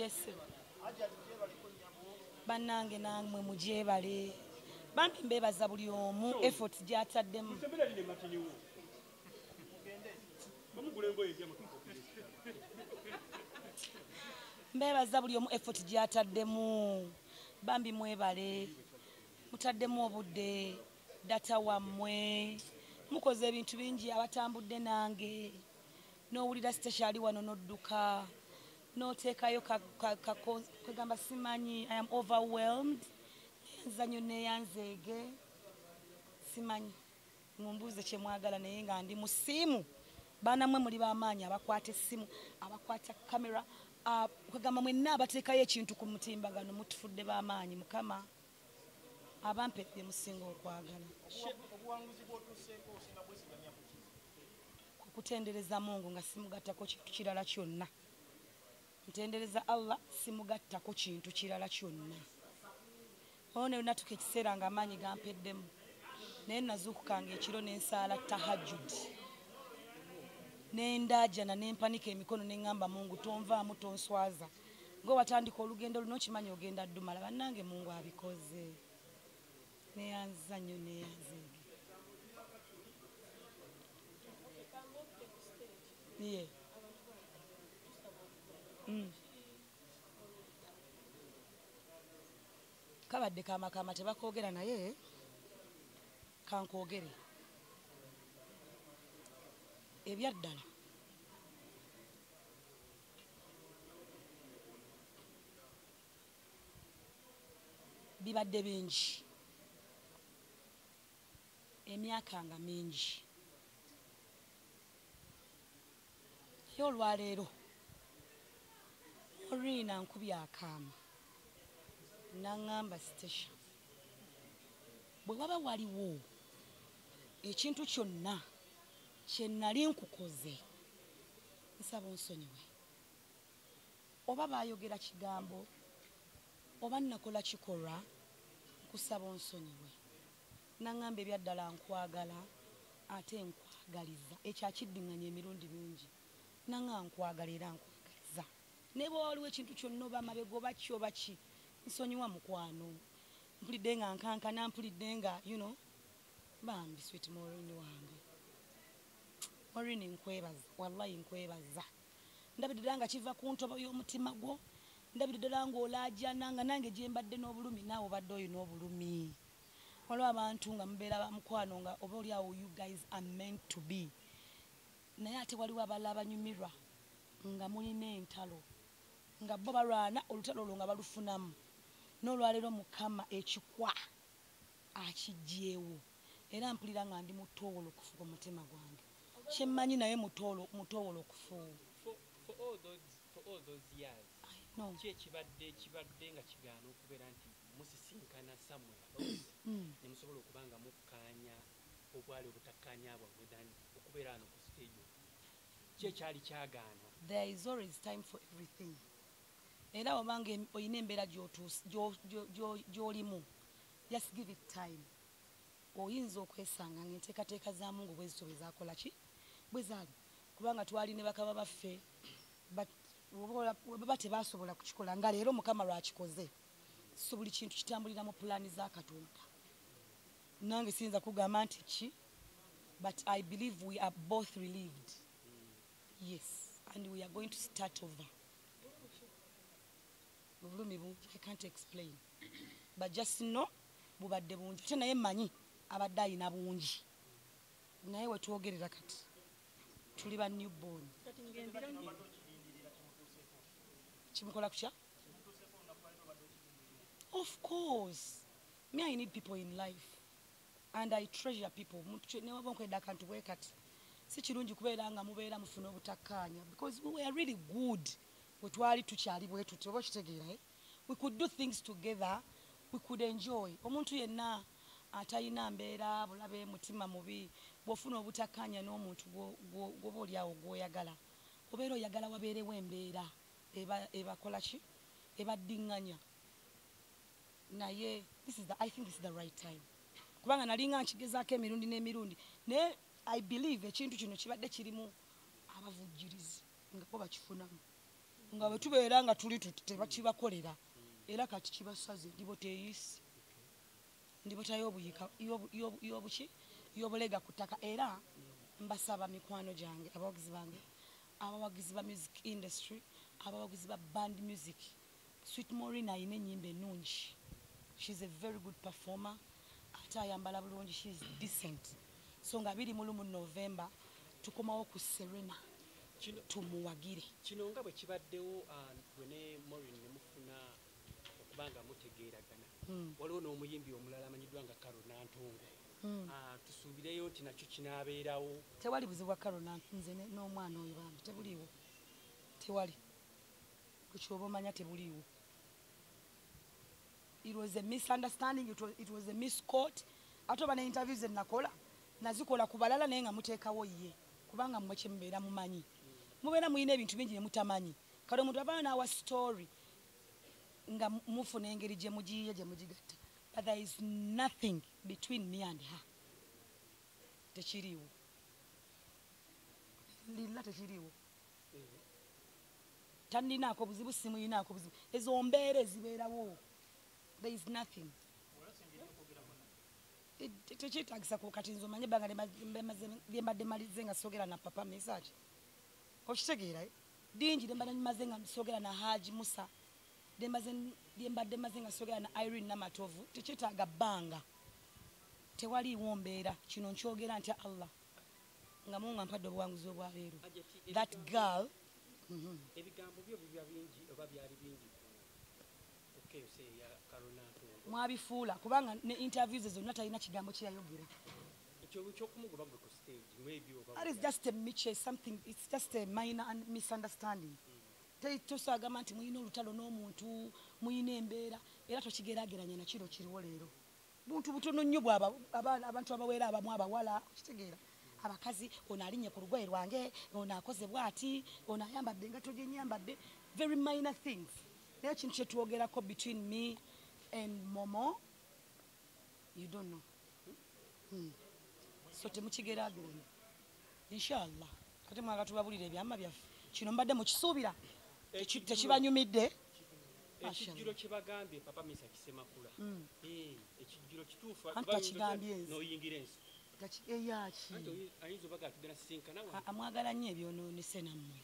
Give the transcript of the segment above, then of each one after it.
Yes. Bannange namwe mugyebale. Bambi mbebaza buli omu effort gy'ataddemu. Mbebaza buli omu effort gy'ataddemu. Bambi mwebale. Mutaddemu obudde data wammwe. Mukoze ebintu bingi abatambudde nange. N'owulira Stecia ali wano n'odduka. N'oteekayo kwegamba simanyi, I am overwhelmed. Nzanyo neyanzeege. Simanyi. Mumbuuze kye mwagala naye nga ndi mu ssimu. Baana mmwe muli b'amaanyi abakwata essimu, abakwata kamera, kwegamba mwenna abateekayo ekintu ku mutimbagano mutufudde b'amaanyi. Mukama abampe bye musinga okwagala. Obuwanguzi bw'otuuseeko osinga bwesigamya ku ki? Kutendereza Mungu nga simugattako kintu kirala kyonna. Ntendereza Allah simugattako kintu kirala kyonna. Ono natuka ekiseera nga amaanyi gampeddemu. Naye nazuukukanga ekiro ne nsaala tahajjud. Ne ndaajana ne mpanika emikono ne ŋŋamba Mungu tonvaamu tonswaza. Ng'owatandika olugendo luno okimanyi ogenda ddumala bannange Mungu abikoze. Neyanziza nnyo neyanzeege. Yeah. Kabadde kamakama tebakoogera naye kankwogere. Ebyaddala bibadde bingi, emyaka nga mingi, naye olwaleero Maureen ankubye akaama n'aŋŋamba Stecia, bwe waba waliwo ekintu kyonna kye nali nkukoze nsaba onsonyiwe. Oba baayogera kigambo oba nnakola kikolwa nkusaba onsonyiwe. N'aŋŋamba ebyaddala nkwagala ate nkwagaliza. Ekyo akiddiŋŋanya emirundi mingi. N'aŋŋamba nkwagala era nkwagaliza. Ne bwe waliwo ekintu kyonna oba amabega oba ki oba ki nsonyiwa mukwano. Mpulidde nga nkankana, mpulidde nga you know, bambi sweet Maureen wange. Maureen nkwebaza, wallahi nkwebaza. Ndabidde ddala nga kiva ku ntobo y'omutima gwo. Ndabidde ddala ng'olaajana nga nange gye mbadde n'obulumi naawe obadde olina obulumi. Waliwo abantu nga mubeera ba mukwano nga oba oli awo you guys are meant to be. Naye ate waliwo abalala abanyumirwa nga mulina entalo. Nga bo balwana olutalo olwo nga balufunamu. N'olwaleero Mukama ekikwa akiggyeewo. Era mpulira nga ndi mutoowolokofu ku mutima gwange. Kye mmanyi naye mutoowolokofu. For all those years, ki ekibadde nga kigaana okubeera nti musisinkana somewhere else ne musobola okuba nga mukkaanya obwali obutakkaanya bwammwe than okubeera wano ku stage? Ki ekyali kyagaana? There is always time for everything. Era obanga olina embeera gy'olimu, just give it time. Oyinza okwesanga ng'enteekateeka za Mungu bwe zityo bwe zaakola ki? Bwe zaali. Kubanga twali ne bakaba baffe, but baba tebasobola kukikola nga leero Mukama lwakikoze. So buli kintu kitambulira mu pulaani za Katonda. Nange siyinza kugamba nti ki, but I believe we are both relieved. Yes, and we are going to start over. Obulumi bungi, I can't explain. But just know, bubadde bungi. Ate naye mmanyi abadde ayina bungi. Naye we twogerera kati tuli ba newborn. Kimukola kutya? Of course. Me, I need people in life. And I treasure people. Ne waba nkwedde akantu bwe kati. Si kirungi kubeera nga mubeera mufuna obutakkaanya. Because we were really good. Bwe twali tukyali bwe tuti, oba okitegeera, eh? We could do things together. We could enjoy. Omuntu yenna atalina mbeera bulabe mutima mubi, bw'ofuna obutakkaanya n'omuntu gw'oba oli awo gw'oyagala, obeera oyagala wabeerewo embeera ebakola ki? Ebaddiŋŋanya. Naye I think this is the right time. Kubanga nalinga nkigezaako emirundi n'emirundi. Naye I believe ekintu kino kibadde kirimu abavujjirizi nga bo bakifunamu. Nga bwe tubeera nga tuli tuti tebakibakolera. Era kati kibasaze ndibo teyisi. Ndibota y'obuyika y'obuki y'obulega ku ttaka. Era mbasaba mikwano gyange, abawagizi bange, abawagizi ba music industry, abawagizi ba band music. Sweet Maureen ayina ennyimba ennungi. She's a very good performer. Ate ayambala bulungi, she's decent. So nga 21 November tukomawo ku Serena tumuwagire. Kino nga bwe kibaddewo gwe ne Maureen ne mufuna okubanga mutegeeragana. Waliwo n'omuyimbi omulala amanyiddwa nga Carol Nantongo. Tusuubireyo nti nakyo kinaabeerawo. Tewali buzibu bwa Carol nze n'omwana oyo bambi tebuliiwo. Tewali. Kukyoba omanya tebuliiwo. It was a misunderstanding, it was a misquote. Ate oba ne interviews ze nakola nazikola ku balala naye nga muteekawo ye, kubanga mmwe kye mubeera mumanyi. Mubeera muyina ebintu bingi ne mutamanyi. Kale omuntu avaayo n'awa story nga mufuna engeri gye mugiyiye gye mugigatta. But there is nothing between me and her. Tekiriiwo. Lilla tekiriiwo. Tanninaako buzibu, simuyinaako buzibu. Ezo mbeera ezibeerawo. There is nothing. Tekyetaagisa ku kati nze omanye ebbanga lye mbadde malize nga soogera na Papa Mesach. Okitegeera? Dingi lye mbadde maze nga soogera na Haji Musa. Lye mbadde maze nga soogera na Irene Namatovu. Tekyetaaga bbanga. Tewaliiwo mbeera. Kino nkyogera ntya Allah nga Mungu ampadde obuwanguzi obwaleero. That girl. Ebigambo byo biba bingi oba byali bingi ku case ya Carol Nantongo. Mwabifuula kubanga ne interviews zonna talina kigambo kye yayogera. Ekyo ekyokumugoba gwe ku stage maybe oba That is just a mitch, something, it's just a minor misunderstanding. Tosagamba nti muyina olutalo n'omuntu, muyina embeera, era tokigeraageranya na kiro kiriwo leero. Buntu butono nnyo bw'aba abantu abaweera abamu abawala, okitegeera. Abakazi, ono alinnye ku lugoye lwange, ono akoze bw'ati, ono ayambadde engatto gye nnyambadde. Very minor things. Naye ekintu kye twogerako between me and Momo, you don't know. So temukigeraageranya. Inshallah. Kati mwagala tubabulire ebyama byaffe. Kino mbadde mukisuubira. Tekibanyumidde. Ekijjulo kye bagambye Papa Mesach Ssemakula. Ekijjulo kituufu. Anti takigambye nze. N'oyingira ensi. Eyaki? Anti ayinza obaga tugenda sisinkana wano. Amwagala nnyo ebyonoonese nammwe.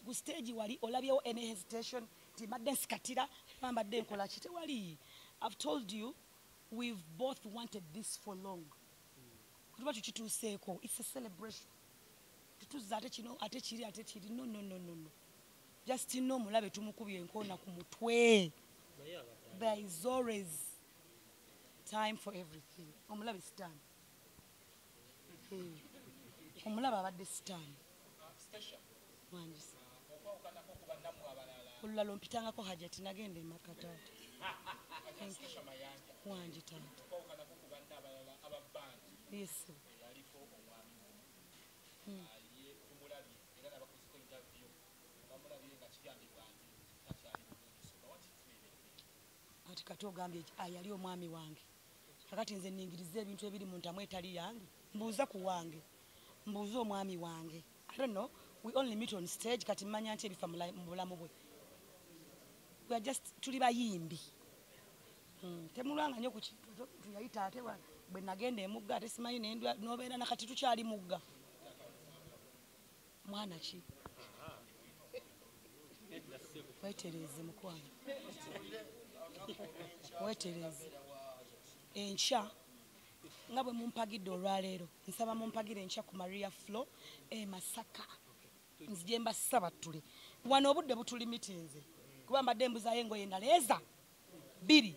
Ku stage wali olabyewo any hesitation nti mbadde nsikatira, mbadde nkola ki? Tewali. I've told you we've both wanted this for long. Tuba tukituuseeko. It's a celebration. Tetuzza ate kino ate kiri ate kiri. No, no, no, no, no. Just no mulabe tumukubye enkoona ku mutwe. There is always time for everything. Omulabe sitaani. Omulabe abadde sitaani. Wangi. Olulala ompitangako Hajati nagenda e Makka taata. Wangi taata. Yes. Ati kati ogambye yali omwami wange. Kakati nze ningiriza ebintu ebiri mu ntamu etali yange. Mbuuza ku wange. Mbuuza omwami wange. I don't know. We only meet on stage kati mmanya nti ebifa mu bulamu bwe. We are just tuli bayimbi. Temulwanga nnyo ku kintu tuyayita ate bwe nagenda emugga ate simanyi nendwa n'obeera na kati tukyali mugga. Mwana ki? Weetereeze mukwano. Weetereeze. Enkya nga bwe mumpagidde olwaleero nsaba mumpagire enkya ku Maria Flo e Masaka. Nzije mbasaba tule. Wano obudde butulimitinze kuba mbadde mbuzaayo engoye endala eza 2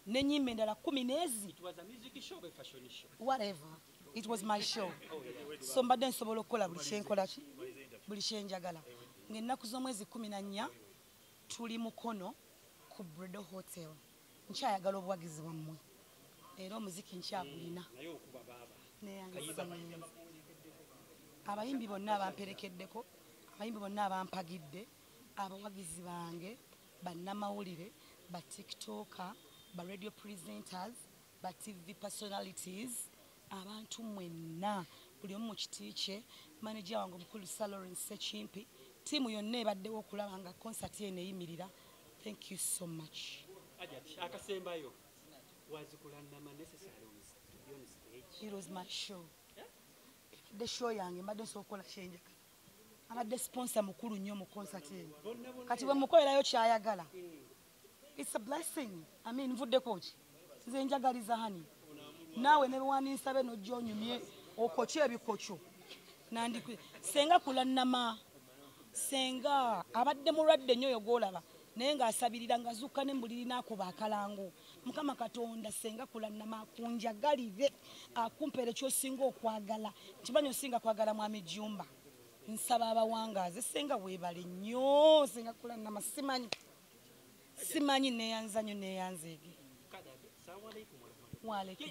n'ennyimba endala 10 n'ezi. It was a music show or a fashion show? Whatever. It was my show. So mbadde nsobola okukola buli kyenkola ki? Buli kyenjagala. Ng'ennaku z'omwezi 14 tuli Mukono ku Bredo Hotel. Nkyayagala obuwagizi bwammwe. Era omuziki nkyagulina. Naye okuba baaba. Abayimbi bonna abamperekeddeko, abayimbi bonna abampagidde, abawagizi bange, bannamawulire, ba TikToker, ba radio presenters, ba TV personalities, abantu mwenna buli omu mu kiti kye, manager wange omukulu Sir Lawrence Sekimpi, Ttiimu yonna ebaddewo okulaba nga concert eno eyimirira, thank you so much. Hajati, akasembayo, was Kulanama necessary to be on stage? It was my show. Ebadde show yange, mbadde nsobola okukola kyenjagala. Abadde sponsor mukulu nnyo mu concert eno. Kati bwe mukolerayo kyayagala, it's a blessing. I mean, nvuddeko ki? Nze njagaliza hani naawe ne bewaninsabe nojja onyumye okokyo ebikokyo. Nandi senga Kulanama, senga abadde mulwadde nnyo oyo gw'olaba, naye ng'asabirira ng'azuuka ne mbuliri n'akuba akalango. Mukama Katonda, senga Kulanama akunjagalire, akumpeere ky'osinga okwagala. Nkimanyi osinga kwagala mwami Jumba. Nsaba abawangaaze. Senga weebale nnyo, senga Kulanama. Simanyi, simanyi, neeyanza nnyo, neeyanzeege. Assalamu alaikum warahmatullahi. Waalaikum.